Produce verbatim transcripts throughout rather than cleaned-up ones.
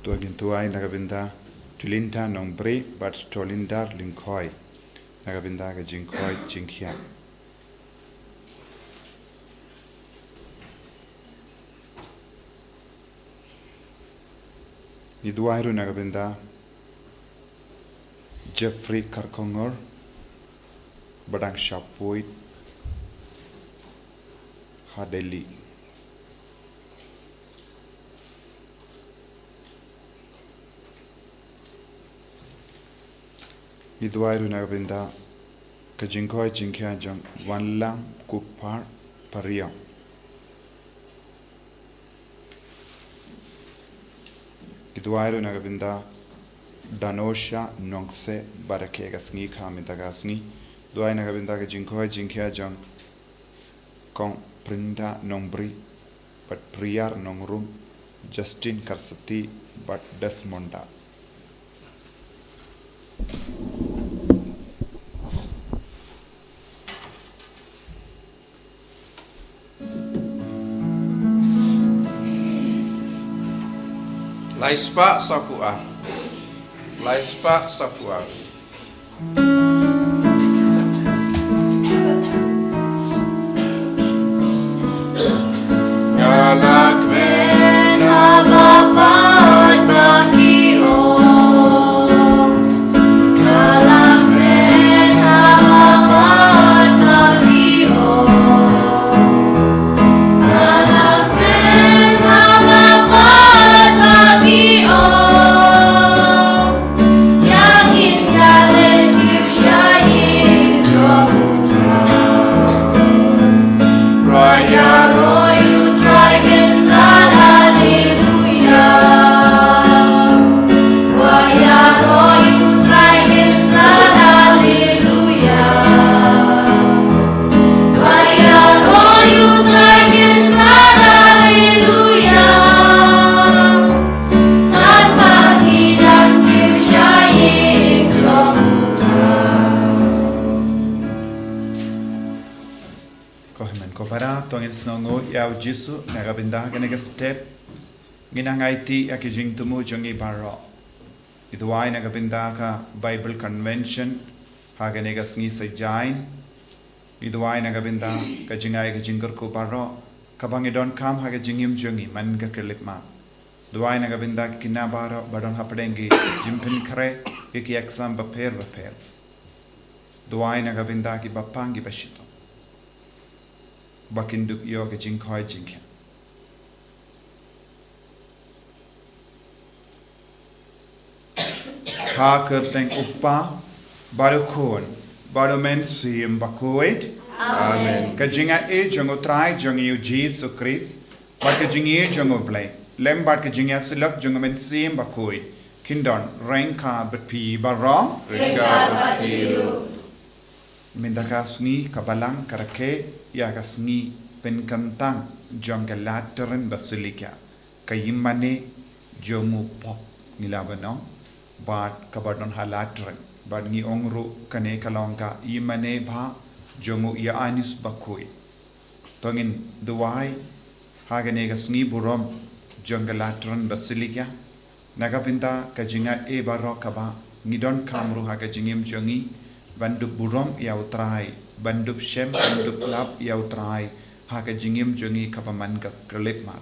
To ngin duwai na ka bynta Tulinda Nongbri bad Stolinda Lyngkhoi na ka bynta ka jingkhoi jingkhiah. Ngi duwai ruh na ka bynta Jeffrey Karkongor ba dang shapoid ha Delhi. Ngi duwai ruh na ka bynta ka jingkhoi jingkhiah jong Wanlam Kupar Pariong. Ngi duwai ruh na ka bynta Danosha Nongse ba da khe ka sngi kha mynta ka sngi. Duwai na ka bynta ka jingkhoi jingkhiah jong Kong Prinda Nongbri bad Priyar Nongrum, Justin Karsati bad Desmonda. Lai spah saphew ar. Lai spah saphew ar. Nga la kmen ha ba pait ba ki ong. Nga la kmen ha ba pait ba ki ong. Nga la kmen ha ba pait ba ki ong. Ïa ngin ïa leh ïa ïing jong U Trai. Rai ïaroh ïa U Trai Kynrad, Haleluya. Rai ïaroh ïa U Trai Kynrad, Haleluya. Rai ïaroh ïa U Trai Kynrad, Haleluya. Katba ngi dang kiew sha ïing jong U Trai. Ko hynmen ko para, to ngin sngewnguh ïa U Jisu na ka bynta kane ka step. Ngin nang aiti ïa ki jingthmu jong ngi baroh. Ngi duwai na ka bynta ka Bible Convention ha kane ka sngi Saitjaiñ. Ngi duwai na ka bynta ka jingai ka jingkyrkhu baroh kaba ngi donkam ha ka jingim jong ngi man ka khyllipmat. Duwai na ka bynta ki khynnah baroh ba don hapdeng ki jingpynkhreh ïa ki exam bapher bapher. Duwai na ka bynta ki bapang ki bashitom ba kin dup ïoh ka jingkhoi jingkhiah. Ha ka kyrteng U Kpa bad U Khun bad U Mynsiem Bakhuid. Amen. Ka jingai jong U Trai jong ngi U Jisu Khrist bad ka jingïeit jong U Blei lem bad ka jingïasyllok jong U Mynsiem Bakhuid kin don ryngkat bad phi baroh. Ryngkat bad phi ruh. Mynta ka sngi ka Balang ka rakhe ïa ka sngi pynkyntang jong ka Lateran Basilica, ka ïingmane jong u Pope ngi lah ban ong, bad kaba don ha Lateran, bad ngi ong ruh kane ka long ka ïingmane bha jong u Ïoannis Bakhuid. To ngin duwai ha kane ka sngi burom jong ka Lateran Basilica na ka bynta ka jingai baroh kaba ngi donkam ruh ha ka jingim jong ngi, ban dup burom ïa U Trai, ban dup shem, ban dup lap ïa U Trai ha ka jingim jong ngi kaba man ka khyllipmat.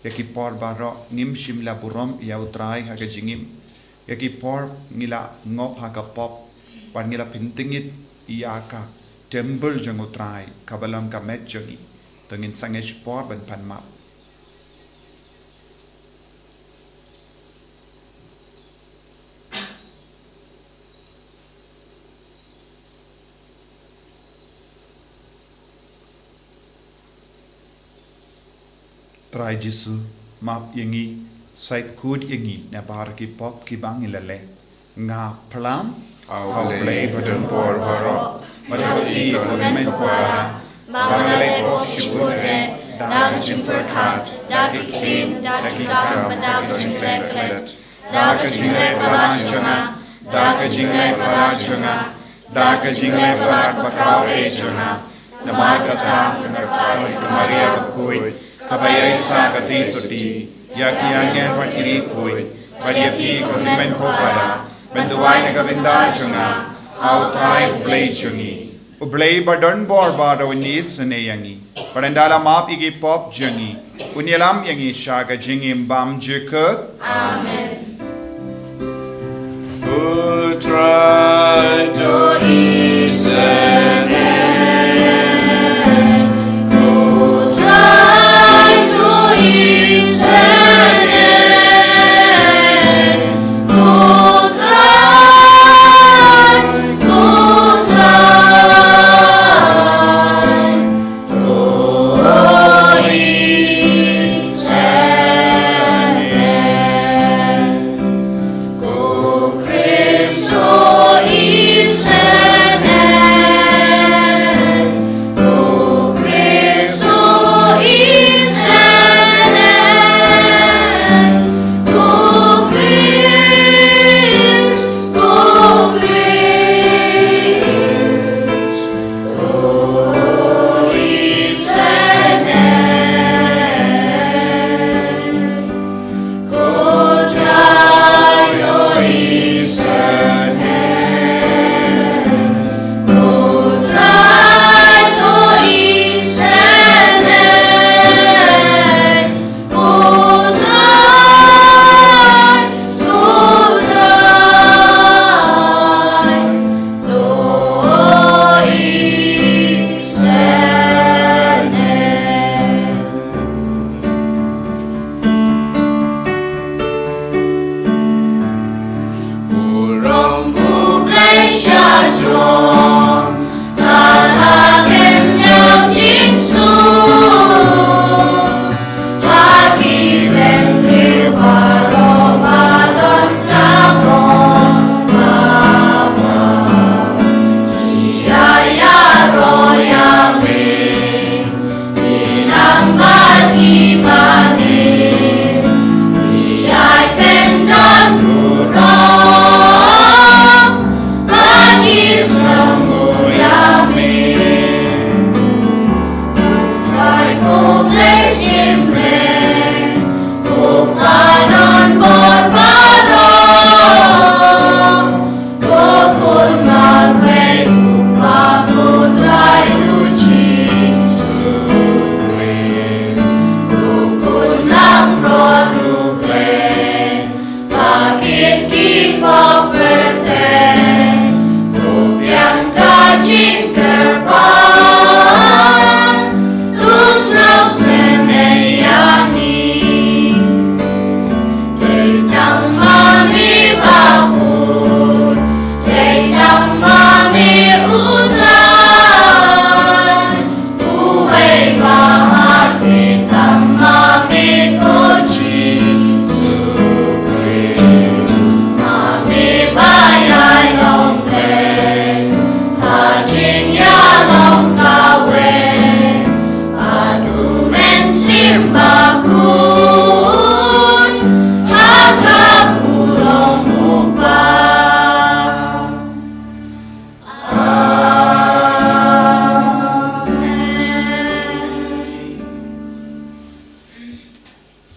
Ïa ki por baroh ngim shym la burom ïa U Trai ha ka jingim. Ïa ki por ngi la ngop ha ka pop bad ngi la pyntngit ïa ka temple jong U Trai kaba long ka met jong ngi. To ngin sangeh shi por ban pan map. Trai Jisu, map ïa ngi, sait kut ïa ngi na baroh ki pop kiba ngi la leh. Nga phlam ha U Blei badonbor baroh bad ha phi ko hynmen ko para, ba nga la leh pop shibun eh, da ka jingpyrkhat, da ki ktien, da ki kam bad da ka jingleh klet. Da ka jingleh ba la jong nga, da ka jingleh ba la jong nga, da ka jingleh ba la ba ka eh jong nga. Namar kata, nga kyrpad ïa ka Maria bakhuid, kaba ïaisah ka theisotti, ïa ki angel bad ki riewkhuid, bad ïa phi ko hynmen ko para, ban duwai na ka bynta jong nga ha U Trai U Blei jong ngi. U Blei ba don bor ba don isynei ïa ngi, bad ynda la map ïa ki pop jong ngi, un ïalam ïa ngi sha ka jingim bymjukut. Amen. U Trai to isynei, U Trai to isynei, U Trai, U Trai.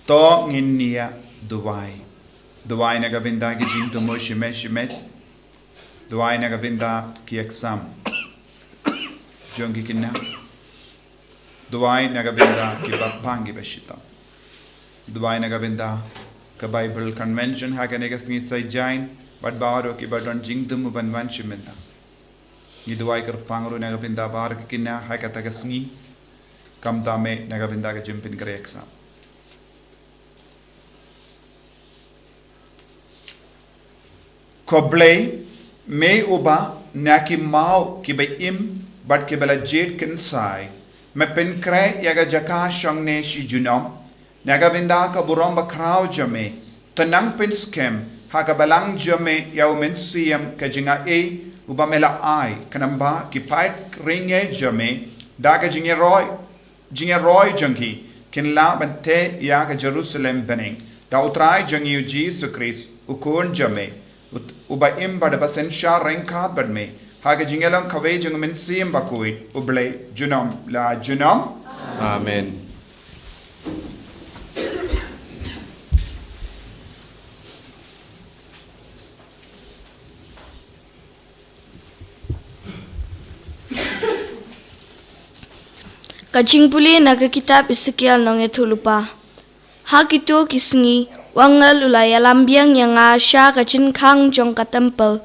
To ngin ïa duwai. Duwai na ka bynta ki jingthmu shimet shimet. Duwai na ka bynta ki exam jong ki khynnah. Duwai na ka bynta kiba pang kiba shitom. Duwai na ka bynta ka Bible Convention ha kane ka sngi Saitjaiñ bad baroh kiba don jingthmu ban wan sha mynta. Ngi duwai kyrpang ruh na ka bynta baroh ki khynnah ha kata ka sngi. Khamtam eh na ka bynta ka jingpynkhreh exam. Ko Blei, me uba na ki maw kiba im bad kiba la jied kynsai me pynkhreh ïa ka jaka shongne shi junom, na ka bynta ka burom bakhraw jong me, to nang pynskhem ha ka balang jong me ïa u Mynsiem ka jingaiei uba me la ai, khnang ba ki paid riewngeit jong me da ka jingïaroi jingïaroi jong ki kin lah ban teh ïa ka Jerusalem bneng da U Trai jong ngi U Jisu Khrist U Khun jong me, ut-, uba im bad ba synshar ryngkat bad me ha ka jingïalong kawei jong U Mynsiem Bakhuid, U Blei junom la junom. Amen. Ka jingpule na ka kitab Esekiel nongïathuhlypa. Ha kito ki sngi, u angel u la ïalam biang ïa nga sha ka jingkhang jong ka templ.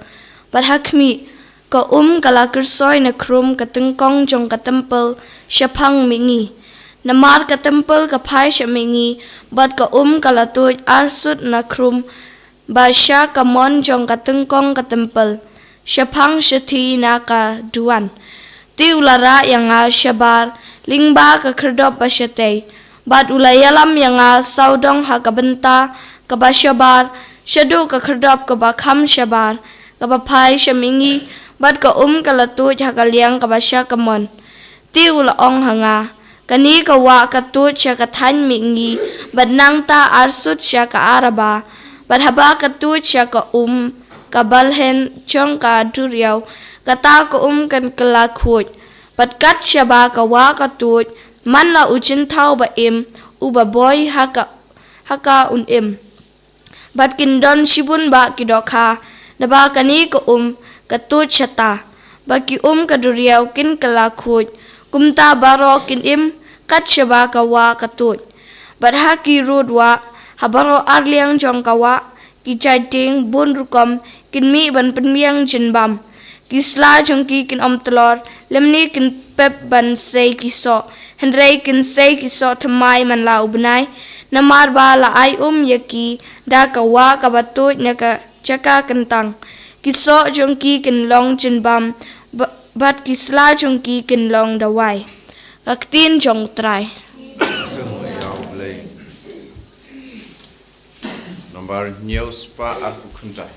Bad ha khmih, ka um ka la kyrsoi na khrum ka tyngkong jong ka templ shaphang mihngi. Namar ka templ ka phai sha mihngi, bad ka um ka la tuid arsut na khrum, bad sha kamon jong ka tyngkong ka templ, shaphang shathie na ka duwan. Te u la rah ïa nga shabar, lyngba ka khyrdop ba shatei. Bad u la ïalam ïa nga sawdong ha ka bynta kaba shabar, shaduh ka khyrdop kaba kham shabar, kaba phai sha mihngi, bad ka um ka la tuid ha ka liang kaba sha kamon. Te u la ong ha nga, kane ka wah ka tuid sha ka thaiñ mihngi, bad nangta arsut sha ka Araba, bad haba ka tuid sha ka um ka balheng jong ka duriaw, kata ka um kan kylla khuid. Bad kat shaba ka wah ka tuid, man la u jingthaw ba im, uba boi ha ka, ha ka un im. Bad kin don shibun bah ki dohkha, naba kane ka um ka tuid shata. Bad ki um ka duriaw kin kylla khuid, kumta baroh kin im kat shaba ka wah ka tuid. Bad ha ki rud wah, ha baroh arliang jong ka wah, ki jait dieng bun rukom kin mih ban pynbiang jingbam. Ki sla jong ki kin ym tlor, lymne kin pep ban sei ki soh, hynrei kin sei ki soh thymmai man la u bnai, namar ba la ai um ïa ki da ka wah kaba tuid na ka jaka kyntang. Ki soh jong ki kin long jingbam, ba-, bad ki sla jong ki kin long dawai. Ka ktien jong U Trai. Nambar hynñiew spah arphew khyndai.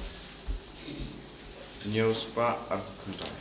Hynñiew spah arphew khyndai.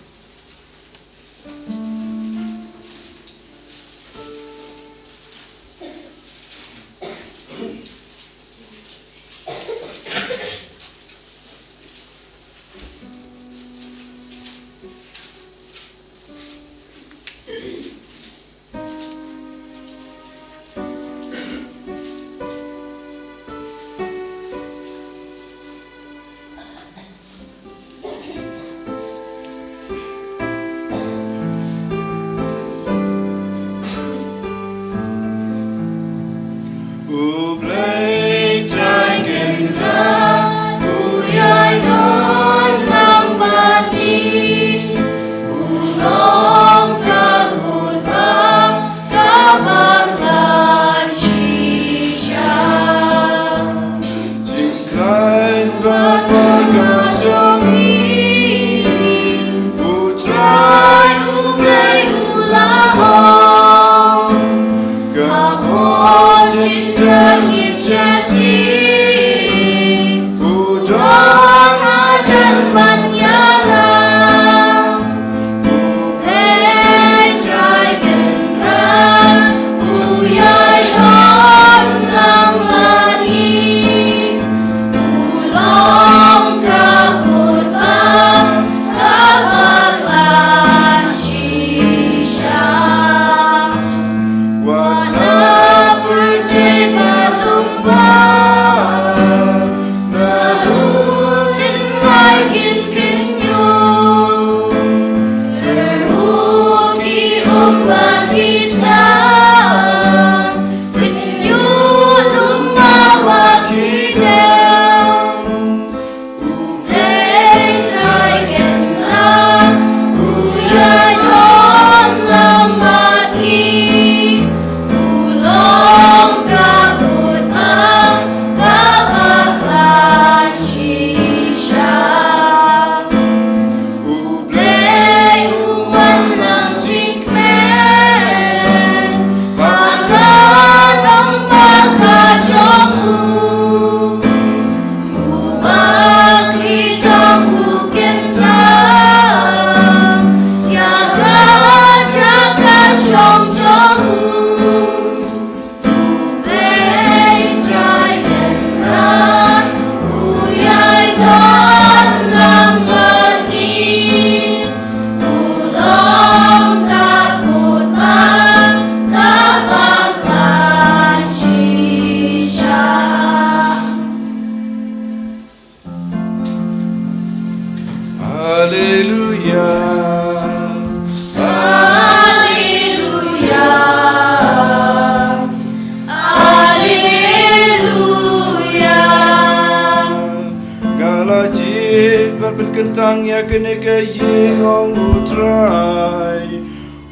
Kyntang ïa kane ka ïing, ong U Trai,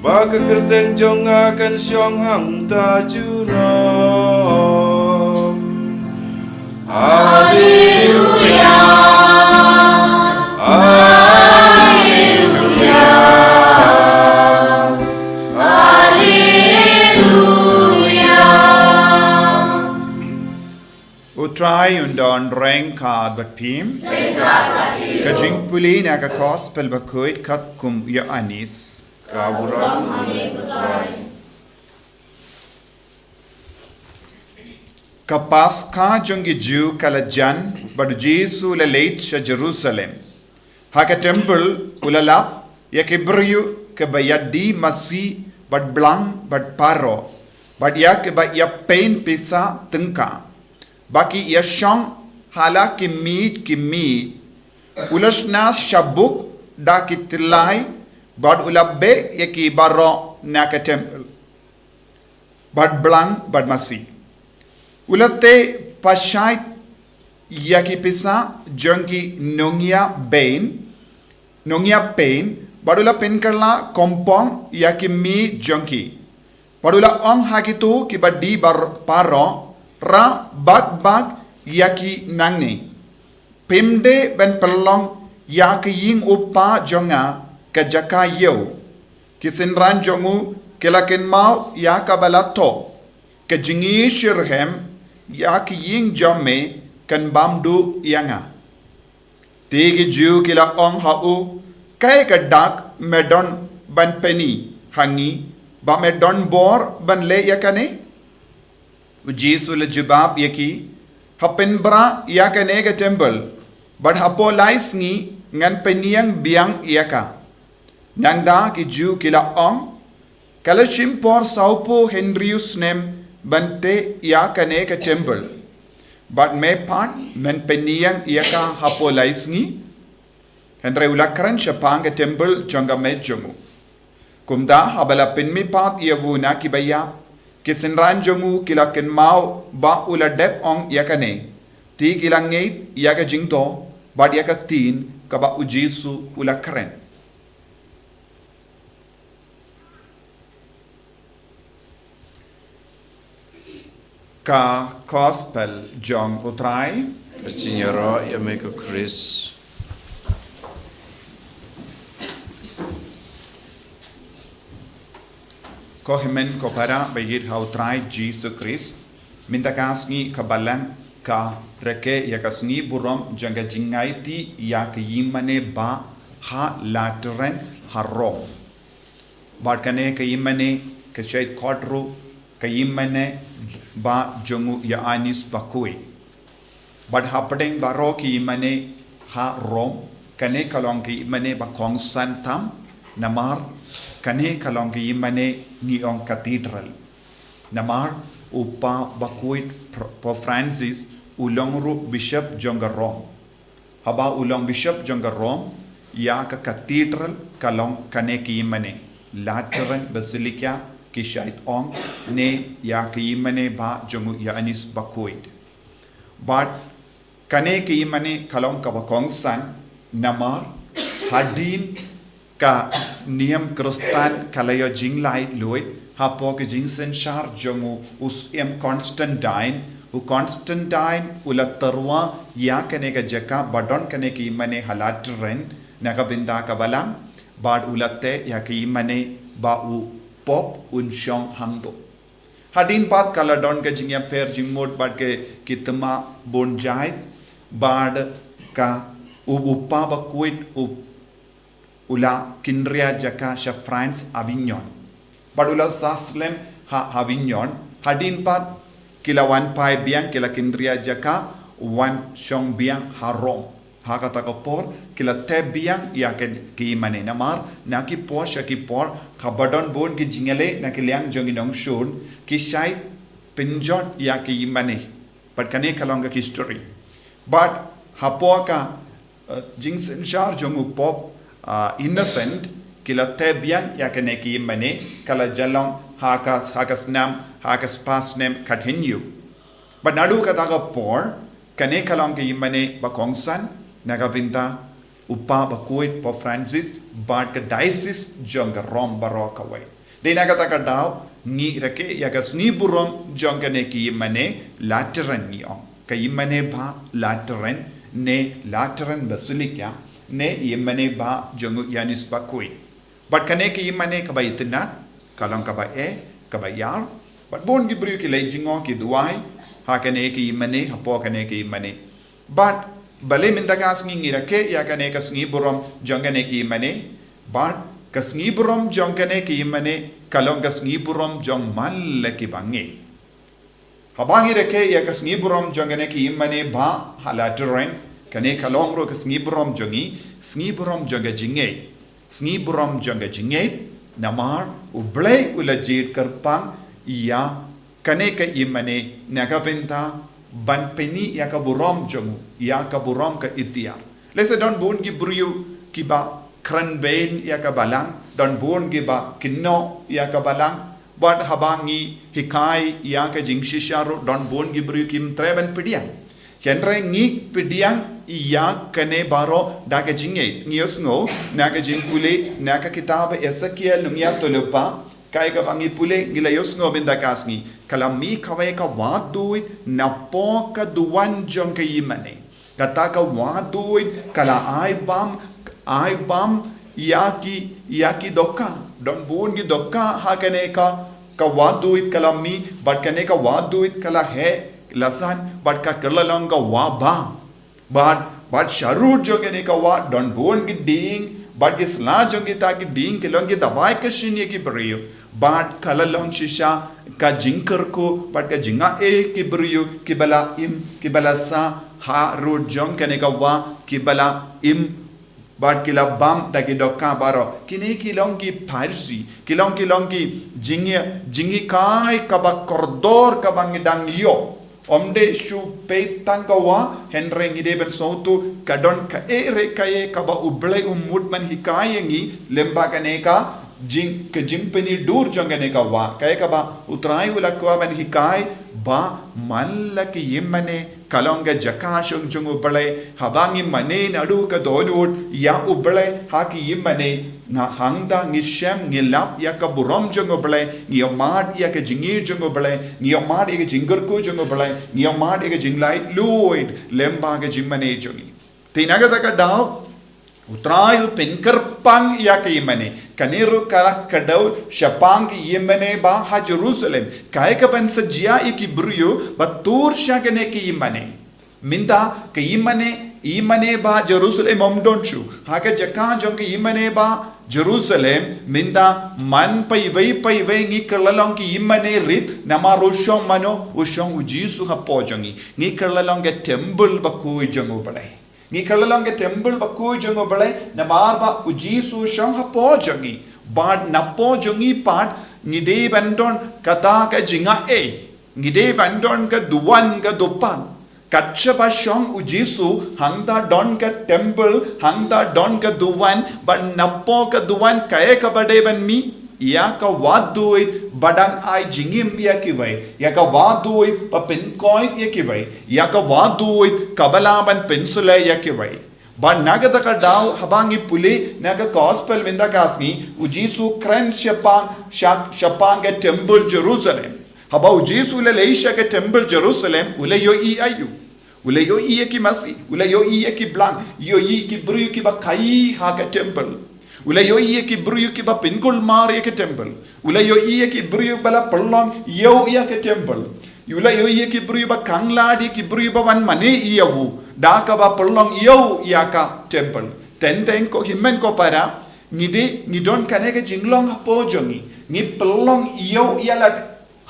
ba ka kyrteng jong nga kan shong hangta junom. Haleluya. Haleluya. Haleluya. U Trai un don ryngkat bad phi. Ka jingpule na ka Gospel bakhuid katkum u Ïoannis. Ka burom ha me, U Trai. Ka Paskha jong ki Jiw ka la jan, bad U Jisu u la leit sha Jerusalem. Ha ka templ u la lap ïa ki briew kiba ïadie masi bad blang bad paralok, bad ïa kiba ïapeiñ pisa tyngka, ba ki ïashong ha la ki miej ki miej. U la shna shabuk da ki tyllai, bad u la beh ïa ki baroh na ka templ, bad blang bad masi. U la teh pashai ïa ki pisa jong ki nongïapeiñ, nongïapeiñ, bad u la pynkylla kongpong ïa ki miej jong ki. Bad u la ong ha kito kiba die bar-, paralok, rah bak bak ïa ki nangne. Phim dei ban pynlong ïa ka ïing u Kpa jong nga ka jaka ïew. Ki synran jong u ki la kynmaw ïa kaba la thoh, ka jingshitrhem ïa ka ïing jong me kan bam duh ïa nga. Te ki Jiw ki la ong ha u, kaei ka dak me don ban pyni ha ngi, ba me don bor ban leh ïa kane? U Jisu u la jubab ïa ki, ha pynbra ïa kane ka templ, bad hapoh lai sngi ngan pynïeng biang ïa ka. Nangta ki Jiw ki la ong, ka la shim por sawphew hynriew snem ban teh ïa kane ka templ, bad me pat men pynïeng ïa ka hapoh lai sngi? Hynrei u la kren shaphang ka templ jong ka met jong u. Kumta haba la pynmihpat ïa u na kiba ïap, ki synran jong u ki la kynmaw ba u la dep ong ïa kane. Te ki la ngeit ïa ka jingthoh bad ïa ka ktien kaba U Jisu u la kren. Ka Gospel jong U Trai. Ka jingïaroh ïa me ko Khrist. Ko hynmen ko para ba ïeit ha U Trai Jisu Khrist, mynta ka sngi ka Balang ka rakhe ïa ka sngi burom jong ka jingaiti ïa ka ïingmane ba ha Lateran ha Rom. Bad kane ka ïingmane ka shait khot ruh ka ïingmane ba jong u Ïoannis Bakhuid. Bad hapdeng baroh ki ïingmane ha Rom, kane ka long ka ïingmane ba kongsan tam, namar kane ka long ka ïingmane ngi ong cathedral. Namar u Kpa Bakhuid Pr-, Pope Francis u long ruh Bishop jong ka Rom. Haba u long Bishop jong ka Rom, ïa ka cathedral ka long kane ka ïingmane, Lateran Basilica ki shait ong, ne ïa ka ïingmane ba jong u Ïoannis Bakhuid. Bad kane ka ïingmane ka long kaba kongsan, namar hadien ka niam Khristan ka la ïoh jinglaitluid hapoh ka jingsynshar jong u, u Syiem Constantine. U Constantine u la tyrwa ïa kane ka jaka ba don kane ka ïingmane ha Lateran na ka bynta ka Balang, bad u la teh ïa ka ïingmane ba u Pope un shong hangto. Hadien pat ka la don ka jingïapher jingmut bad ki, ki tymmen bun jait, bad ka u, u Kpa Bakhuid u, u la kynriah jaka sha France, Avignon. Bad u la sah slem ha, ha Avignon, hadien pat ki la wan phai biang, ki la kynriah jaka wan shong biang ha Rom. Ha kata ka por ki la teh biang ïa ka, ka ïingmane, namar na ki por sha ki por, haba don bun ki jingïaleh na ka liang jong ki nongshun, ki shait pynjot ïa ka ïingmane. Bad kane ka long ka history. Bad hapoh ka, eh, jingsynshar jong u Pope, ah, Innocent, ki la teh biang ïa kane ka ïingmane, ka la jan long ha ka, ha ka snem, ha ka spah snem khathynñiew. Bad naduh kata ka por, kane ka long ka ïingmane ba kongsan na ka bynta u Papa bakhuid Pope Francis, bad ka diocese jong ka Rome baroh kawei. Dei na kata ka daw, ngi rakhe ïa ka sngi burom jong kane ka ïingmane Lateran ngi ong. Ka ïingmane bah Lateran, ne Lateran Basilica, ne ïingmane bah jong u Ïoannis bakhuid. Bad kane ka ïingmane kaba itynnad, ka long kaba eh, kaba ïar. Bad bun ki briew ki leit jngoh ki duwai, ha kane ka ïingmane, hapoh kane ka ïingmane. Bad balei mynta ka sngi ngi rakhe ïa kane ka sngi burom jong kane ka ïingmane. Bad ka sngi burom jong kane ka ïingmane, ka long ka sngi burom jong man la ki bangeit. Haba ngi rakhe ïa ka sngi burom jong kane ka ïingmane bah ha Lateran, kane ka long ruh ka sngi burom jong ngi, sngi burom jong ka jingngeit. Sngi burom jong ka jingngeit, namar U Blei u la jied kyrpang ïa kane ka ïingmane na ka bynta ban pyni ïa ka burom jong u, ïa ka burom ka iktiar. Lehse don bun ki briew kiba kren beiñ ïa ka balang, don bun kiba kynnoh ïa ka balang, bad haba ngi hikai ïa ka jingshisha ruh don bun ki briew kim treh ban pdiang. Hynrei ngi pdiang ïa kane baroh da ka jingngeit. Ngi ïohsngew na ka jingpule na ka kitab Esekiel lyngba to lypa, kaei kaba ngi pule ngi la ïohsngew mynta ka sngi. Ka la mih kawei ka wahduid napoh ka duwan jong ka ïingmane. Kata ka wahduid ka la ai bam, ai bam ïa ki, ïa ki dohkha. Don bun ki dohkha ha kane ka, ka wahduid ka la mih, bad kane ka wahduid ka la heh la san, bad ka kylla long ka wah bah. Bad, bad sharud jong kane ka wah, don bun ki dieng, bad ki sla jong kita ki dieng, ki long ki dabai ka shynna ïa ki briew. Bad ka la long shisha ka jingkyrkhu, bad ka jingaiei ki briew, kiba la im, kiba la sah harud jong kane ka wah, kiba la im, bad ki la bam da ki dohkha baroh. Kine ki long ki pharshi, ki long, ki long ki jingïa, jinghikai kaba kordor kaba ngi dang ïoh. Ym dei shu peit tang ka wah, hynrei ngi dei ban sngewthuh ka don kaei re kaei kaba U Blei u mut ban hikai ïa ngi lyngba kane ka jing, ka jingpyni dur jong kane ka wah. Kaei kaba U Trai u la kwah ban hikai ba man la ki ïingmane ka long ka jaka shong jong U Blei, haba ngi mane naduh ka dohnud ïa U Blei ha ki ïingmane, nga hangta ngi shem ngi lap ïa ka burom jong U Blei, ngi ïohmad ïa ka jingïeit jong U Blei, ngi ïohmad ïa ka jingkyrkhu jong U Blei, ngi ïohmad ïa ka jinglaitluid lyngba ka jingmane jong ngi. Te na kata ka daw, U Trai u pynkyrpang ïa ka ïingmane. Kane ruh ka la kdew shaphang ka ïingmane ba ha Jerusalem. Kaei kaban sa jia ïa ki briew ba tur sha kane ka ïingmane. Mynta ka ïingmane, ïingmane ba Jerusalem ym don shuh. Ha ka jaka jong ka ïingmane ba Jerusalem, mynta man paiwei paiwei ngi kylla long ki ïingmane rit, namar u shong mano, u shong U Jisu hapoh jong ngi. Ngi kylla long ka temple bakhuid jong U Blei. Ngi kylla long ka temple bakhuid jong U Blei, namar ba U Jisu u shong hapoh jong ngi. Bad napoh jong ngi pat, ngi dei ban don kata ka jingaiei. Ngi dei ban don ka duwan ka dupat. Kat shaba shong U Jisu, hangta don ka temple, hangta don ka duwan, bad napoh ka duwan kaei kaba dei ban mih, ïa ka wahduid ba dang ai jingim ïa kiwei, ïa ka wahduid ba pynkoit ïa kiwei, ïa ka wahduid kaba lah ban pynshlei ïa kiwei. Bad na kata ka daw haba ngi pule na ka gospel mynta ka sngi, U Jisu u kren shaphang, sha, shaphang ka temple Jerusalem. Haba U Jisu u la leit sha ka temple Jerusalem, u la ïohi aïu? U la ïohi ïa ki masi, u la ïohi ïa ki blang, ïohi ki briew kiba khaïi ha ka temple. U la ïohi ïa ki briew kiba pynkulmar ïa ka temple. U la ïohi ïa ki briew ba la pynlong ïew ïa ka temple. U la ïohi ïa ki briew ba khanglad ïa ki briew ba wan mane ïa u da kaba pynlong ïew ïa ka temple. Teng teng ko hynmen ko para, ngi dei, ngi don kane ka jinglong hapoh jong ngi. Ngi pynlong ïew ïa lade.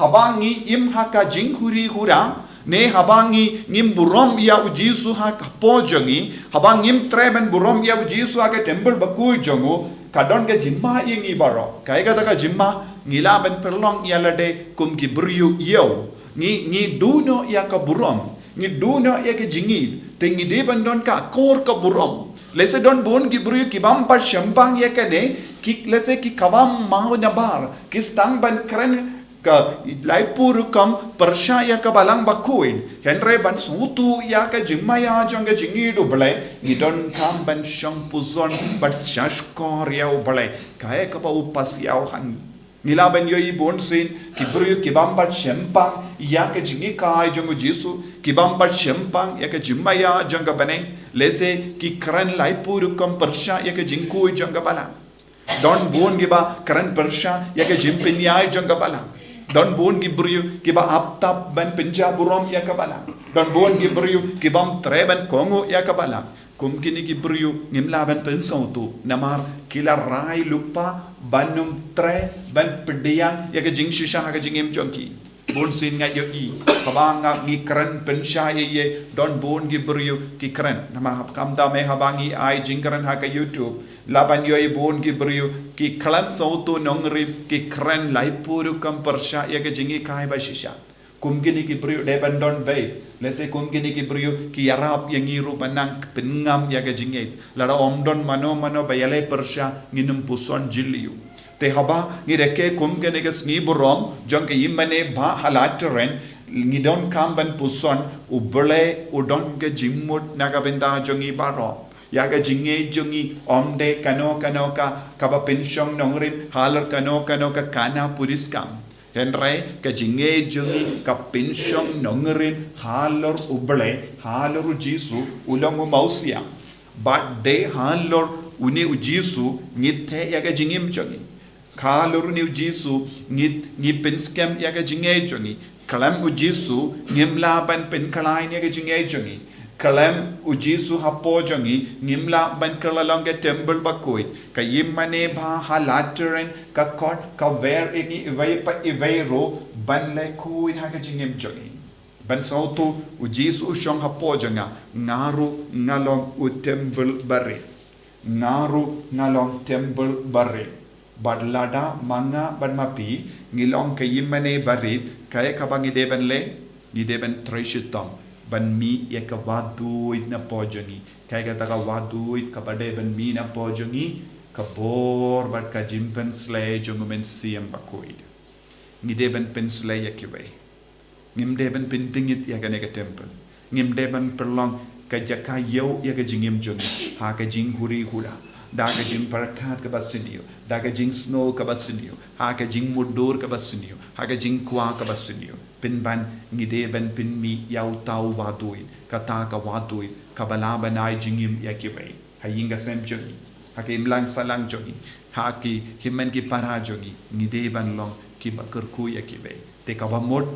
Haba ngi im ha ka jinghuri hura, ne haba ngi, ngim burom ïa U Jisu ha ka hapoh jong ngi, haba ngim treh ban burom ïa U Jisu ha ka temple bakhuid jong u, ka don ka jingma ïa ngi baroh. Kaei kata ka jingma? Ngi lah ban pynlong ïa lade kum ki briew ïew. Ngi, ngi duh noh ïa ka burom. Ngi duh noh ïa ka jingïeit. Te ngi dei ban don ka akor ka burom. Lehse don bun ki briew ki bym pat shemphang ïa kane, ki, lehse ki kawang maw nabar, ki sdang ban kren Ka laiphew rukom pyrshah ïa ka Balang bakhuid. Hynrei ban sngewthuh ïa ka jingmaïa jong ka jingïeit U Blei, ngi donkam ban shong puson bad shahshkor ïa U Blei, kaei kaba u pasiaw ha ngi. Ngi lah ban ïohi bunsien ki briew ki bym pat shempang ïa ka jinghikai jong U Jisu, ki bym pat shempang ïa ka jingmaïa jong ka bneng, lehse ki kren laiphew rukom pyrshah ïa ka jingkhuid jong ka Balang. Don bun kiba kren pyrshah ïa ka jingpynïaid jong ka Balang. Don bun ki briew kiba ap tap ban pynjah burom ïa ka Balang. Don bun ki briew ki bym treh ban kohnguh ïa ka Balang. Kum kine ki briew ngim lah ban pynsngewthuh namar ki la rai lypa ban ym treh ban pdiang ïa ka jingshisha ha ka jingim jong ki. Bunsien nga ïohi, haba nga ngi kren pynshai ïa, don bun ki briew ki kren. Namar kam da me haba ngi ai jingkren ha ka YouTube, lah ban ïohi bun ki briew ki khlem sngewthuh nongrim, ki kren laiphew rukom pyrshah ïa ka jinghikai bashisha. Kum kine ki briew dei ban don beit. Lehse kum kine ki briew ki ïarap ïa ngi ruh ban nang pynngam ïa ka jingngeit. Lada ym don mano mano ba ïaleh pyrshah, ngin ym puson jylliew. Te haba ngi rakhe kum kane ka sngi burom jong ka ïingmane bah ha Lateran, ngi donkam ban puson, U Blei u don ka jingmut na ka bynta jong ngi baroh. Ïa ka jingngeit jong ngi ym dei kano kano ka, kaba pynshong nongrim halor kano kano ka khana puriskam. Hynrei ka jingngeit jong ngi ka pynshong nongrim halor U Blei, halor U Jisu, u long u mawsiang. Bad dei halor une U Jisu ngi theh ïa ka jingim jong ngi. Halor une U Jisu ngi, ngi pynskhem ïa ka jingngeit jong ngi. Khlem U Jisu ngim lah ban pynkhlaiñ ïa ka jingngeit jong ngi. Khlem U Jisu hapoh jong ngi ngim lah ban kylla long ka temple bakhuid. Ka ïingmane bah ha Lateran ka khot, ka wer ïa ngi iwei pa iwei ruh ban leh khuid ha ka jingim jong ngi. Ban sngewthuh U Jisu u shong hapoh jong nga, nga ruh nga long u temple barit. Nga ruh nga long temple barit. Bad lada ma nga bad ma phi ngi long ka ïingmane barit, kaei kaba ngi dei ban leh? Ngi dei ban trei shitom ban mih ïa ka wahduid napoh jong ngi. Kaei kata ka wahduid kaba dei ban mih napoh jong ngi? Ka bor bad ka jingpynshlei jong U Mynsiem Bakhuid. Ngi dei ban pynshlei ïa kiwei. Ngim dei ban pyntngit ïa kane ka temple. Ngim dei ban pynlong ka jaka ïew ïa ka jingim jong ngi ha ka jinghuri hura, da ka jingpyrkhat kaba sniew, da ka jingsngew kaba sniew, ha ka jingmutdur kaba sniew, ha ka jingkwah kaba sniew. Pynban ngi dei ban pynmih ïa uta u wahduid, kata ka wahduid kaba lah ban ai jingim ïa kiwei. Ha ïing ka sem jong ngi, ha ka imlang sahlang jong ngi, ha ki hynmen ki para jong ngi, ngi dei ban long kiba kyrkhu ïa kiwei. Te kaba mut,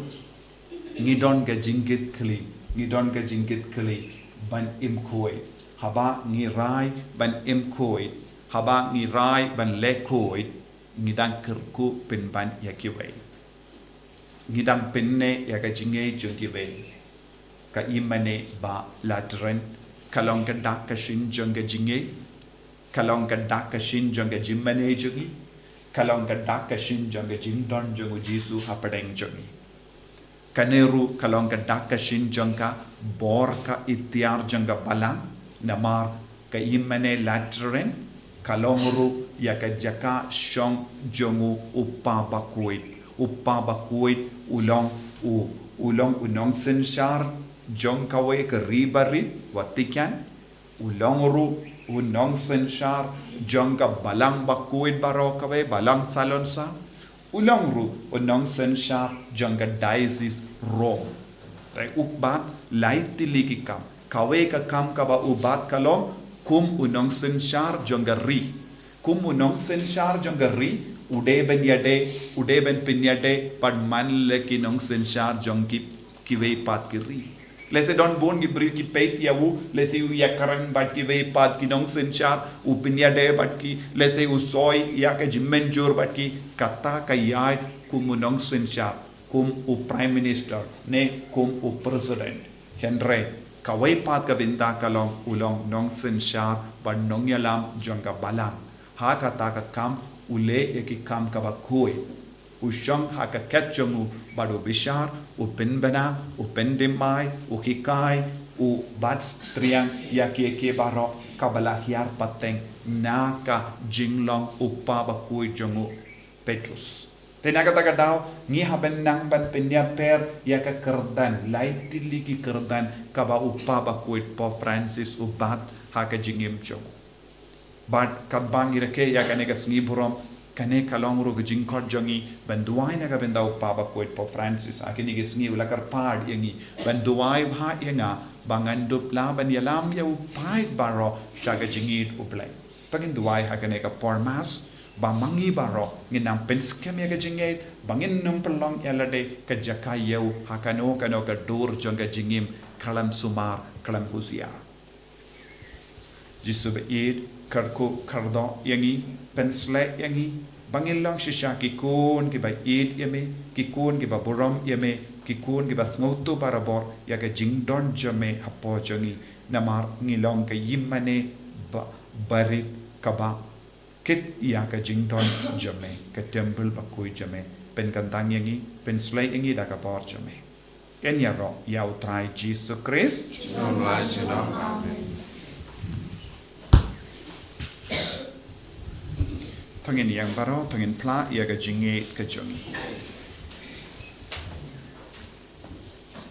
ngi don ka jingkitkhlieh, ngi don ka jingkitkhlieh ban im khuid. Haba ngi rai ban im khuid, haba ngi rai ban leh khuid, ngi dang kyrkhu pynban ïa kiwei. Ngi dang pynneh ïa ka jingngeit jong kiwei. Ka ïingmane bah Lateran ka long ka dak ka shin jong ka jingngeit, ka long ka dak ka shin jong ka jingmane jong ngi, ka long ka dak ka shin jong ka jingdon jong U Jisu hapdeng jong ngi. Kane ruh ka long ka dak ka shin jong ka bor ka iktiar jong ka Balang, namar ka ïingmane Lateran ka long ruh ïa ka jaka shong jong u Kpa Bakhuid. U Kpa Bakhuid u long u, u long u nongsynshar jong kawei ka ri barit, Vatican. U long ruh u nongsynshar jong ka Balang Bakhuid baroh kawei, Balang Salonsar. U long ruh u nongsynshar jong ka Diocese Rome. Te u bat lai tylli ki kam. Kawei ka kam kaba u bat ka long kum u nongsynshar jong ka ri. Kum u nongsynshar jong ka ri, u dei ban ïadei, u dei ban pynïadei pat man la ki nongsynshar jong ki, kiwei pat ki ri. Lehse don bun ki briew ki peit ïa u, lehse u ïakren bad kiwei pat ki nongsynshar, u pynïadei bad ki, lehse u soi ïa ka jingmynjur bad ki, kata ka ïaid kum u nongsynshar, kum u Prime Minister, ne kum u President. Hynrei kawei pat ka bynta ka long u long nongsynshar bad nongïalam jong ka Balang. Ha kata ka kam u leh ïa ki kam kaba khuid. U shong ha ka khet jong u bad u bishar, u pynbna, u pynthymmai, u hikai, u bat triang ïa kiei kiei baroh kaba la hiar pateng na ka jinglong u Kpa Bakhuid jong u Petrus. Te na kata ka daw, ngi hap ban nang ban pynïapher ïa ka kyrdan, lai tylli ki kyrdan, kaba u Kpa Bakhuid Pope Francis u bat ha ka jingim jong u. Bad katba ngi rakhe ïa kane ka sngi burom, kane ka long ruh ka jingkhot jong ngi, ban duwai na ka bynta u Kpa Bakhuid Pope Francis, ha kine ki sngi u la kyrpad ïa ngi, ban duwai bha ïa nga, ba ngan dup lah ban ïalam ïa u paid baroh, sha ka jingïeid u Blei. To ngin duwai ha kane ka por Mass, ba ma ngi baroh, ngin nang pynskhem ïa ka jingïeid, ba ngin nym pynlong ïa lade ka jaka ïew, ha kano kano ka dur jong ka jingim, khlem sumar, khlem husiar. Jisu ba ïeit, kyrkhu kyrdoh ïa ngi, pynshlei ïa ngi, ba ngin long shisha ki khun kiba ïeit ïa me, ki khun kiba burom ïa me, ki khun kiba sngewthuh barabor, ïa ka jingdon jong me hapoh jong ngi, namar ngi long ka ïingmane ba, barit kaba kit ïa ka jingdon jong me, ka templ bakhuid jong me, pynkyntang ïa ngi, pynshlei ïa ngi da ka bor jong me. Yn ïaroh ïa u Trai Jisu Khrist. Junom la junom. Amen. To ngin ïeng baroh, to ngin phla ïa ka jingïeid ka jong ngi.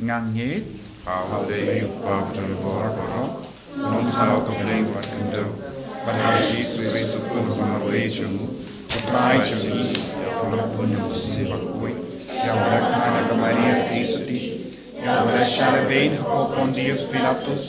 Nga ngeit ha U Blei u Kpa badonbor baroh, u nongthaw ka Blei wat kynduh, bad ha Jisu Khrist u Khun ba marwei jong u, u Trai jong ngi, ïa u la bun u Mynsiem Bakhuid, ïa u la kha na ka Maria Theisotti, ïa u la shah lehbeiñ ha u Pontius Pilatus,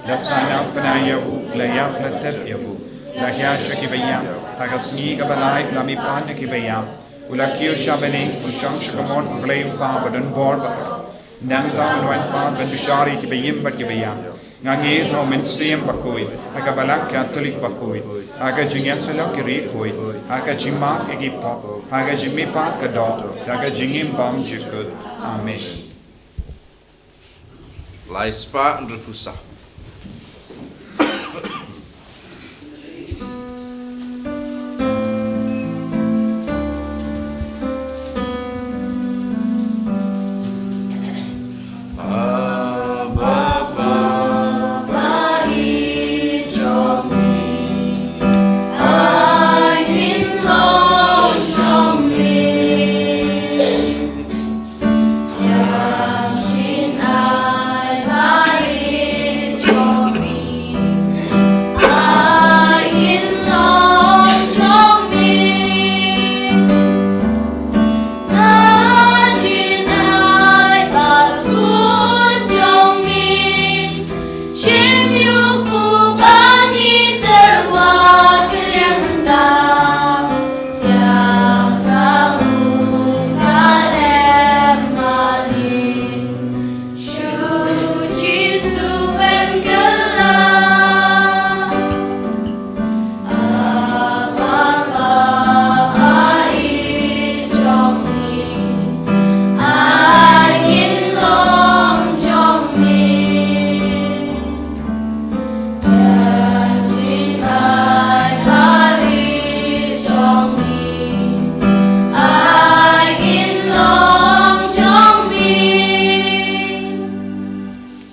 la sahnarphna ïa u, la ïap la tep ïa u, la hiar sha kiba ïap, ha ka sngi kaba lai la mihpat na kiba ïap, u la kiew sha bneng, u shong sha kamon U Blei u Kpa badonbor baroh. Nangta un wan pat ban bishar ïa kiba im bad kiba ïap. Nga ngeit ha u Mynsiem Bakhuid, ha ka Balang Katholik bakhuid, ha ka jingïasyllok ki riewkhuid, ha ka jingmap ïa ki pop, ha ka jingmihpat ka doh, ha ka jingim bymjukut. Amen. Lai spah hynriewphew saw.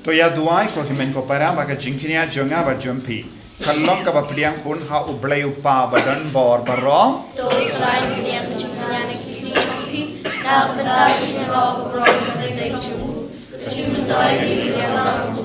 To ïa duwai ko hynmen ko para ba ka jingkñia jong nga bad jong phi kan long kaba pdiang hun ha U Blei u Kpa badonbor baroh. To Trai pdiang ka jingkñia na ki kti jong phi na ka bynta ka jingïaroh baroh ka jingmyntoi ki ïa baroh.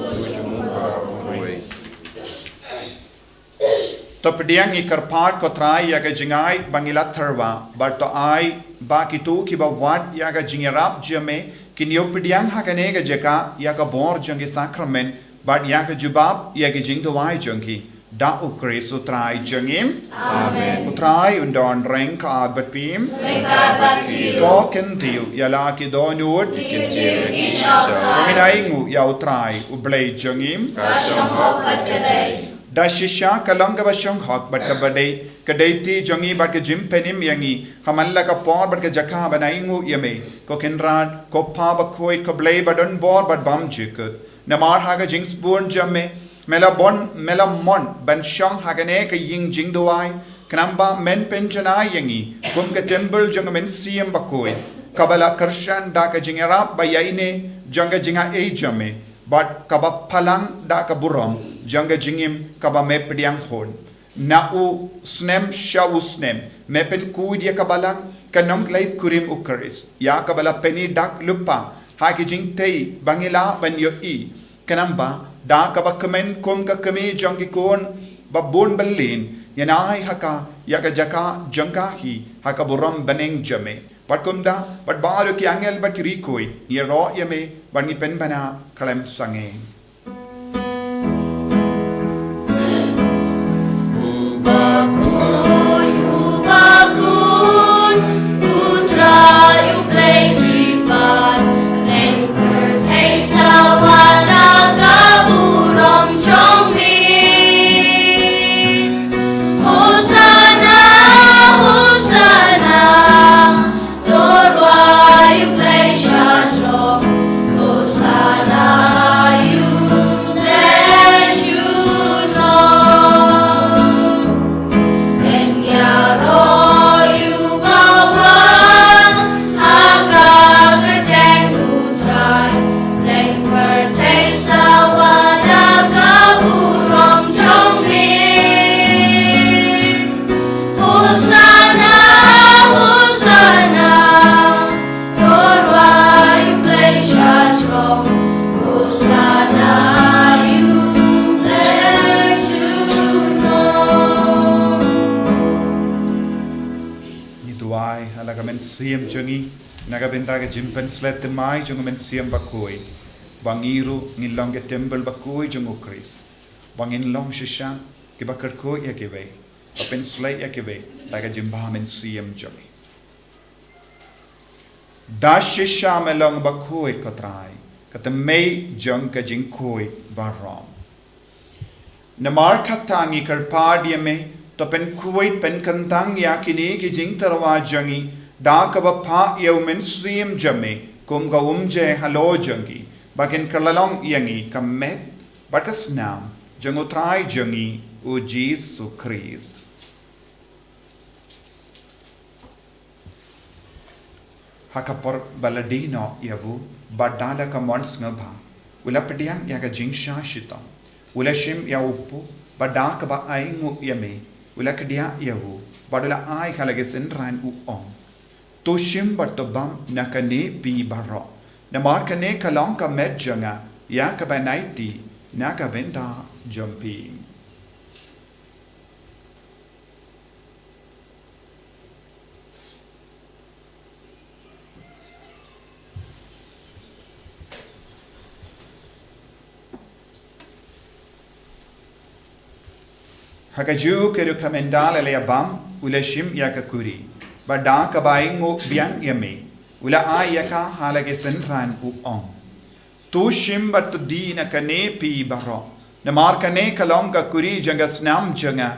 To pdiang ngi kyrpad ko Trai ïa ka jingai ba ngi la tyrwa bad to ai ba kito kiba wad ïa ka jingïarap jong me kin ïoh pdiang ha kane ka jaka ïa ka bor jong ki sakramen bad ïa ka jubab ïa ki jingduwai jong ki. Da U Khrist U Trai jong ngi. Amen. U Trai un don ryngkat bad phi. Ryngkat bad phi ruh. Ko kyntiew ïa la ki dohnud. Ki kyntiew ïa ki shong. Ko ngin ainguh ïa U Trai U Blei jong ngi. Ka shong hok bad ka dei. Da shisha ka long kaba shong hok bad kaba dei, ka dei ti jong ngi bad ka jingpynim ïa ngi ha man la ka por bad ka jaka ban ainguh ïa me, ko Kynrad, ko Kpa Bakhuid, ko Blei badonbor bad bymjukut. Namar ha ka jingsbun jong me, me la mon, me la mon ban shong ha kane ka ïing jingduwai, khnang ba men pynjanai ïa ngi kum ka templ jong ka Mynsiem Bakhuid, kaba la kyrshan da ka jingïarap ba ïaineh jong ka jingai jong me, bad kaba pynlang da ka burom jong ka jingim kaba me pdiang hun. Na u snem sha u snem me pynkhuid ïa ka balang, ka nongleit kurim u Khrist, ïa kaba la pyni dak lypa ha ki jingtei ba ngi lah ban ïohi. Khnang ba da kaba kmen kum ka kmie jong ki khun ba bun byllien, ïa ngi ha ka, ïa ka jaka jong ka hi ha ka burom bneng jong me. Bad kumta, bad baroh ki angel bad ki riewkhuid, ngi ïaroh ïa me, bad ngi pynbna khlem sangeh. Uba khun, uba khun, u Trai u Blei ki pan, ïeng pyrthei sawa da ka burom jong me. Hosanna, Hosanna, to rwai u Blei sha jrong. Hosanna ïa u Blei junom. Ïaroh ïa u bawan ha ka kyrteng u Trai. Ïeng pyrthei sawa da ka burom jong me. Hosanna, Hosanna, to rwai u Blei sha jrong. Hosanna ïa u Blei junom. Ngi duwai ha la ka mynsiem jong ngi, na ka bynta ka jingpynsleh thymmai jong ka mynsiem bakhuid, ba ngi ruh ngin long ka templ bakhuid jong u Khrist, ba ngin long shisha kiba kyrkhu ïa kiwei, ba pynsleh ïa kiwei da ka jingbha mynsiem jong ngi. Da shisha me long bakhuid ko Trai, ka thymmei jong ka jingkhuid baroh. Namar kata ngi kyrpad ïa me, to pynkhuid pynkyntang ïa kine ki jingtyrwa jong ngi, da kaba phah ïa u Mynsiem jong me kum ka umjer halor jong ngi, ba kin kylla long ïa ngi ka met bad ka snam jong u Trai jong ngi u Jisu Khrist. Ha ka por ba la die noh ïa u, bad da la ka mon sngewbha, u la pdiang ïa ka jingshah shitom, u la shim ïa u pud, bad da kaba ainguh ïa me, u la kdiah ïa u, bad u la ai ha la ki synran u ong: To shim bad to bam na kane phi baroh, namar kane ka long ka met jong nga, ïa kaba nai tih na ka bynta jong phi. Ha kajuh ka rukom ynda la ïa bam, u la shim ïa ka kuri, bad da kaba ainguh biang ïa me, u la ai ïa ka ha la ki synran u ong: To shim bad to die na kane phi baroh, namar kane ka long ka kuri jong ka snam jong nga,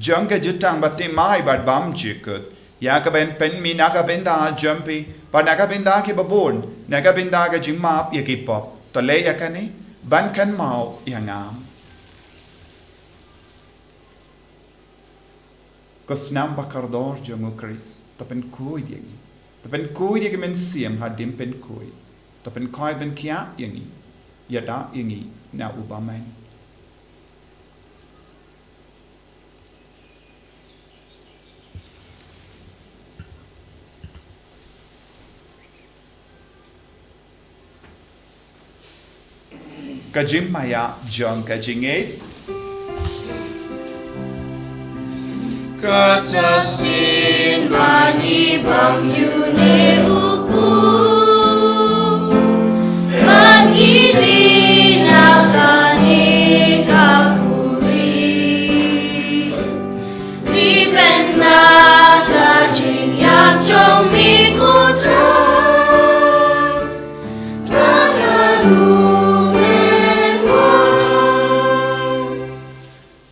jong ka jutang bathymmai bad bymjukut, ïa kaban pynmih na ka bynta jong phi bad na ka bynta kiba bun, na ka bynta ka jingmap ïa ki pop. To leh ïa kane ban kynmaw ïa nga. Ko snam bakordor jong u Khrist, to pynkhuid ïa ngi. To pynkhuid ïa ka mynsiem hadien pynkhuid. To pynkhuid pynkhiah ïa ngi. Ïada ïa ngi na u bymman. Ka jingmaïa jong ka jingngeit. Kata shisien ba ngi bam ïa une u pud, ba ngi die na kane ka kuri. Dei ban da ka jingïap jong me ko Trai.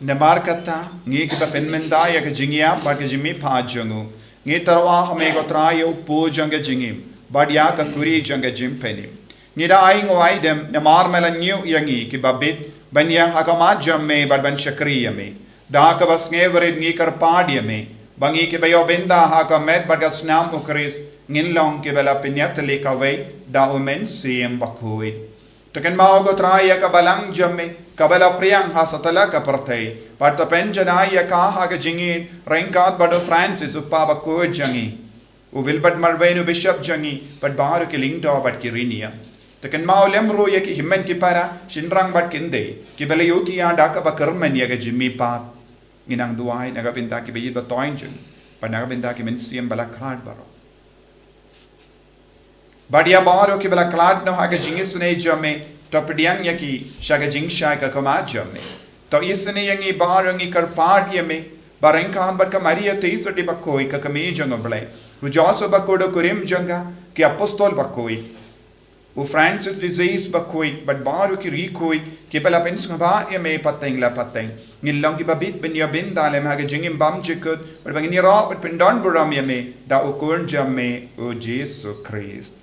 Namar kata, ngi kiba pynmynta ïa ka jingïap bad ka jingmihpat jong u, ngi tyrwa ha me ko Trai ïa u pud jong ka jingim, bad ïa ka kuri jong ka jingpynim. Ngi da ainguh aidem, namar me la ñiew ïa ngi kiba bit ban ïeng ha khmat jong me bad ban shakri ïa me. Da kaba sngewrit ngi kyrpad ïa me, ba ngi kiba ïoh bynta ha ka met bad ka snam u Khrist, ngin long kiba la pynïatylli kawei da u Mynsiem Bakhuid. To kynmaw ko Trai ïa ka balang jong me, kaba la pdiang ha satlak ka pyrthei, bad to pynjanai ïa ka ha ka jingïeit, ryngkat bad u Francis u kpa bakhuid jong ngi. U Wilbert Marwein u bishop jong ngi, bad baroh ki lyngdoh bad ki riewniam. Te kynmaw lem ruh ïa ki hynmen ki para, shynrang bad khyndai, kiba la ïohi ïa da kaba kyrmen ïa ka jingmihpat. Ngi nang duwai na ka bynta kiba ïeit ba toiñ jong ngi, bad na ka bynta ki mynsiem ba la khlad baroh. Bad ïa baroh kiba la khlad noh ha ka jingisynei jong me, to pdiang ïa ki sha ka jingshai ka khmat jong me. To isynei ïa ngi baroh, ngi kyrpad ïa me, ba ryngkat bad ka Maria te Joseph bakhuid, ka kmie jong U Blei, u Joseph bakhuid u kurim jong ka, ki apostol bakhuid, u Francis de Sales bakhuid, bad baroh ki riewkhuid kiba la pynsngewbha ïa me pateng la pateng. Ngin long kiba bit ban ïoh bynta lem ha ka jingim bymjukut, bad ba ngin ïaroh bad pyndonburom ïa me da u Khun jong me, u Jisu Khrist.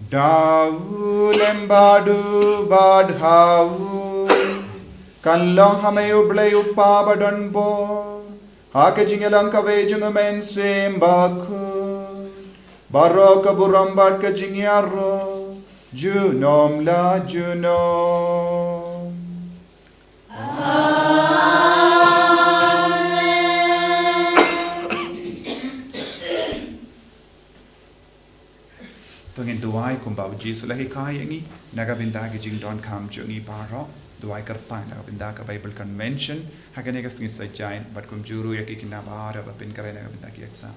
Da u lem bad u bad ha u, kan long ha me U Blei U Kpa badonbor, ha ka jingïalang kawei jong U Mynsiem Bakhuid, baroh ka burom bad ka jingïaroh junom la junom. To ngin duwai kumba u Jisu u la hikai ïa ngi, na ka bynta ki jingdonkam jong ngi baroh. Duwai kyrpang na ka bynta ka Bible Convention ha kane ka sngi Saitjaiñ, bad kumjuh ruh ïa ki khynnah baroh ba pynkhreh na ka bynta ki exam.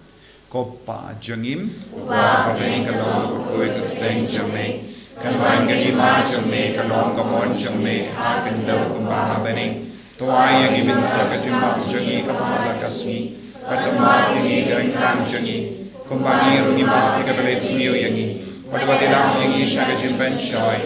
Ko Pa jong ngi, uba ha bneng, ka long ka kyrteng, ka kyrteng jong me, kan wan ka hima jong me, kan long ka mon jong me ha ka khyndew kumba ha bneng. To ai ïa ngi mynta ka jingmap jong ngi kaba ha ka sngi, bad to map ïa ngi ka ryngkat jong ngi, kumba ngi ruh ngi map ïa kiba la isniew ïa ngi, bad wat ïalam ïa ngi sha ka jingpynshoi,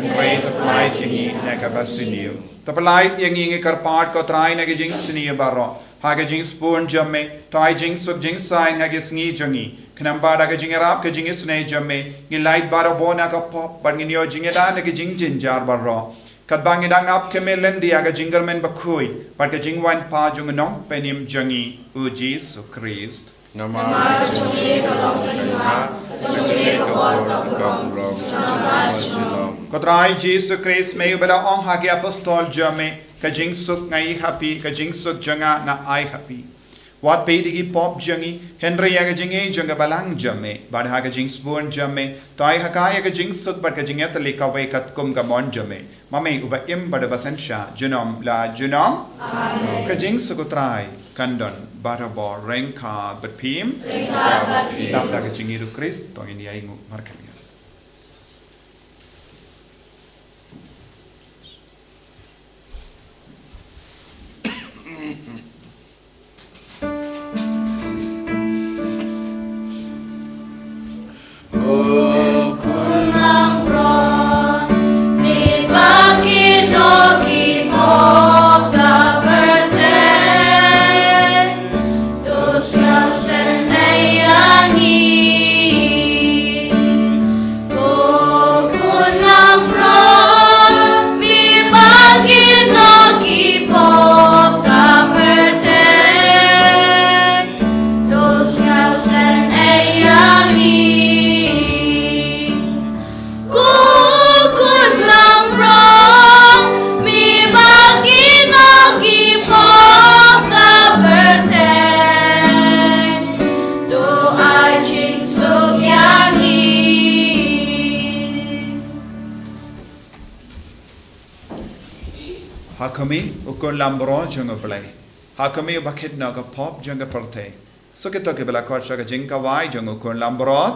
hynrei to pyllait ïa ngi na kaba sniew. To pyllait ïa ngi, ngi kyrpad ko Trai, na ki jingsniew baroh, ha ka jingsbun jong me, to ai jingsuk jingsaiñ ha ki sngi jong ngi. Khnang ba da ka jingïarap ka jingisynei jong me, ngin lait baroh bun na ka pop, bad ngin ïoh jingïada na ki jingjynjar baroh, katba ngi dang ap khmih lynti ïa ka jingkyrmen bakhuid bad ka jingwan pat jong u Nongpynim jong ngi, u Jisu Khrist. Namar ka jong me ka long ka hima, ka jong me ka bor kaba kordor junom la junom. Ko Trai Jisu Khrist, me uba la ong ha ki apostol jong me, ka jingsuk nga ai ha phi, ka jingsuk jong nga nga ai ha phi. Wat peit ïa ki pop jong ngi, hynrei ïa ka jingïeit jong ka balang jong me, bad ha ka jingsbun jong me, to ai ha ka ïa ka jingsuk bad ka jingïatylli kawei katkum ka mon jong me, ma me uba im bad uba synshar junom la junom. Amen. Ka jingsuk u Trai kan don barabor ryngkat bad phi. Ryngkat bad phi. Dap da ka jingïeit u Khrist, to ngin ïa ainguh markhaliang. Ha khmih u Khun Lambrot jong U Blei. Ha khmih uba kit noh ka pop jong ka pyrthei. Suk ïa kito kiba la khot sha ka jingkawai jong u Khun Lambrot.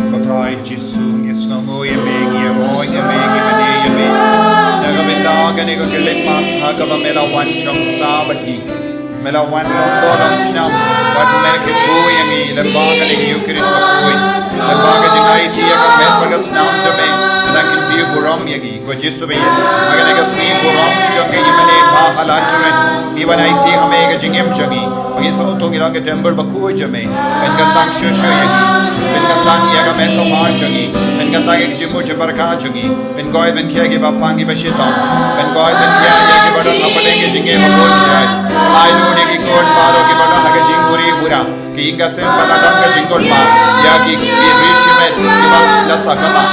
Ko Trai Jisu, ngi sngewnguh ïa me, ngi ïaroh ïa me, ngi mane ïa me. Na ka bynta kane ka khyllipmat ha kaba me la wan shong sah bad ngi. Me la wan long doh long snam bad me kyrkhu ïa ngi lyngba kane ka Eucharist bakhuid. Lyngba ka jingaiti ïa ka met bad ka snam jong me, me dang kyntiew burom ïa ngi. Ko Jisu ba ïeit, ha kane ka sngi burom jong ka ïingmane ba ha la jong ngi, ngi wan aiti ha me ka jingim jong ngi. Ba ngi sngewthuh ngi long ka templ bakhuid jong me. Pynkyntang shuh shuh ïa ngi. Pynkyntang ïa ka met ka mar jong ngi. Pynkyntang ïa ka jingmut jingpyrkhat jong ngi. Pynkhuid pynkhiah kiba pang kiba shitom. Pynkhuid pynkhiah ïa kiba don hapdeng ka jingim ba bun jai. Ai lum ïa ki khun baroh kiba don ha ka jingbuhrieh buhrieh. Ka ïing ka sem ba la don ka jingkulmar ïa ki, ki ri shimet kiba la sah kamai,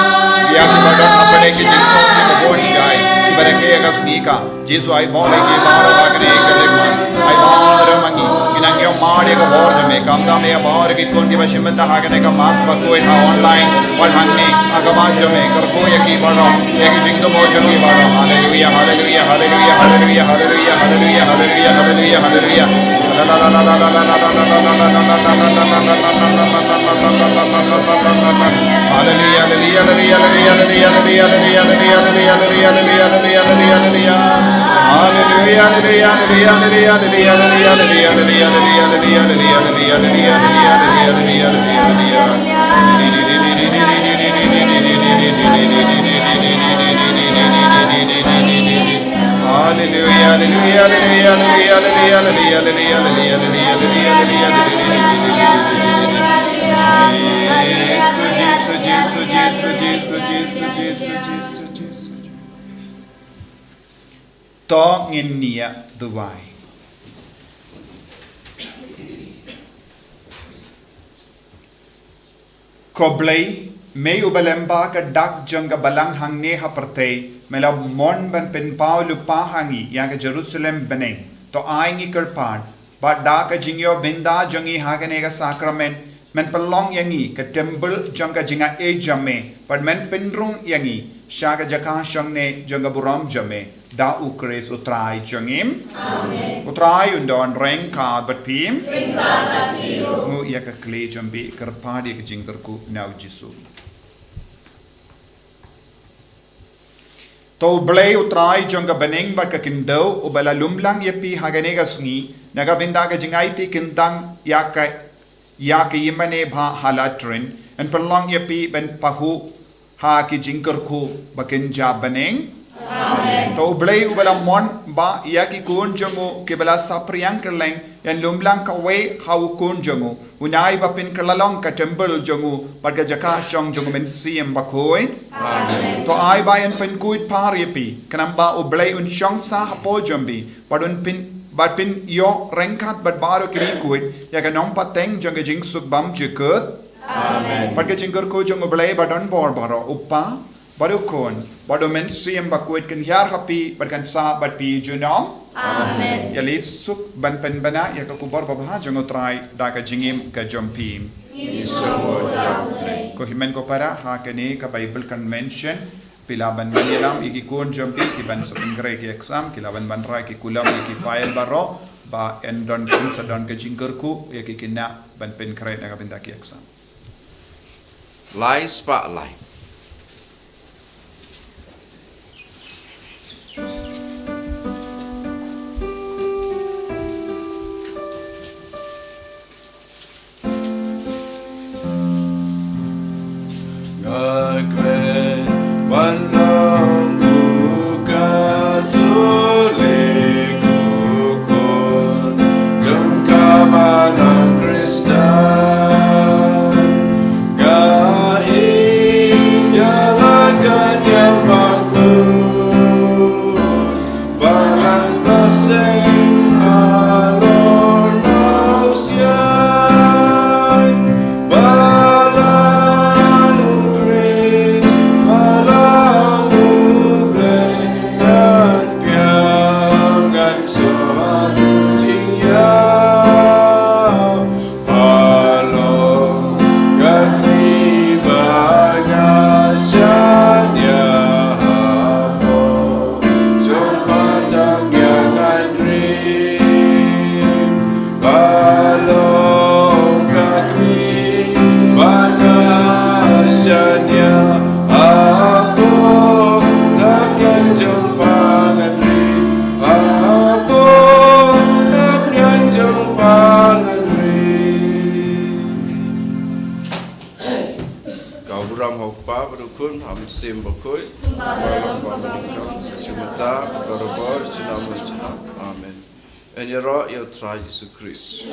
ïa kiba don hapdeng ki jingsngewsih ba bun jai, kiba rakhe ïa ka sngi ka. Jisu, ai bor ïa ki baroh ha kane ka khyllipmat. Ai bor ïa ma ngi, ngi nang ïoh mar ïa ka bor jong me, khamtam ïa baroh ki khun kiba shim bynta ha kane ka mass bakhuid ha online bad hangne ha khmat jong me. Kyrkhu ïa ki baroh. Ïa ki jingthmu jong ki baroh. Haleluia, haleluia, haleluia. Haleluia, haleluia, haleluia. Jisu, Jisu, Jisu. To ngin ïa duwai. Ko Blei, me uba lem bad ka dak jong ka balang hangne ha pyrthei, me la mon ban pynpaw lypa ha ngi ïa ka Jerusalem bneng. To ai ngi kyrpad, bad da ka jingïoh bynta jong ngi ha kane ka sakramen, Men pynlong ïa ngi ka templ jong ka jingaiei jong me, bad men pynrung ïa ngi sha ka jaka shongne jong ka burom jong me, da U Khrist U Trai jong ngi. Amen. U Trai un don ryngkat bad phi. Ryngkat bad phi ruh. Nguh ïa ka kli jong phi, kyrpad ïa ka jingkyrkhu na U Jisu. To U Blei U Trai jong ka bneng bad ka khyndew, uba la lumlang ïa phi ha kane ka sngi na ka bynta ka jingaiti kyntang ïa ka, ïa ka ïingmane bha ha la tren, yn pynlong ïa phi ban pahuh ha ki jingkyrkhu ba kynja bneng. Amen. To U Blei uba la mon ba ïa ki khun jong u kiba la saphriang kylleng, yn lumlang kawei ha u Khun jong u, un ai ba pynkylla long ka templ jong u bad ka jaka shong jong U Mynsiem Bakhuid. Amen. To ai ba yn pynkhuid par ïa phi, khnang ba U Blei un shong sah hapoh jong phi, bad un pyn, bad pynïoh ryngkat bad baroh ki riewkhuid ïa ka nongpateng jong ka jingsuk bymjukut. Amen. Bad ka jingkyrkhu jong U Blei ba don bor baroh, U Kpa, bad U Khun, bad U Mynsiem Bakhuid, kan hiar ha phi bad kan sah bad phi junom. Amen. Ïaleh suk ban pynbna ïa ka khubor babha jong U Trai da ka jingim ka jong phi. Ngi sngewbha ïa U Blei. Ko hynmen ko para, ha kane ka Bible Convention, phi lah ban ban ïalam ïa ki khun jong phi kiban sa pynkhreh ki exam, ki lah ban ban rai ki kulom ïa ki file baroh, ba yn don, yn sa don ka jingkyrkhu ïa ki khynnah ban pynkhreh na ka bynta ki exam. Lai spah lai. Nga kren ban long u Katholik, u khun jong ka Balang Khristan. Nga ïeit ïa la ka niam bakhuid, Balang Basain, Balang Mawsiang, Balang Khrist, Balang U Blei, ngan pdiang ngan sngewthuh jingïap. Halor kane ba nga shaniah hapoh jong ka tnat ngan rit. Halor kane ba nga shaniah hapoh tnat ngan jong pha ngan rit. Hapoh tnat ngan jong pha ngan rit. Ka burom ha U Kpa bad U Khun bad U Mynsiem Bakhuid. Bad ka burom ha U Blei, ka burom ha U Trai, bad ka burom ha U Trai. Amen. Yn ïaroh ïa U Trai Jisu Khrist.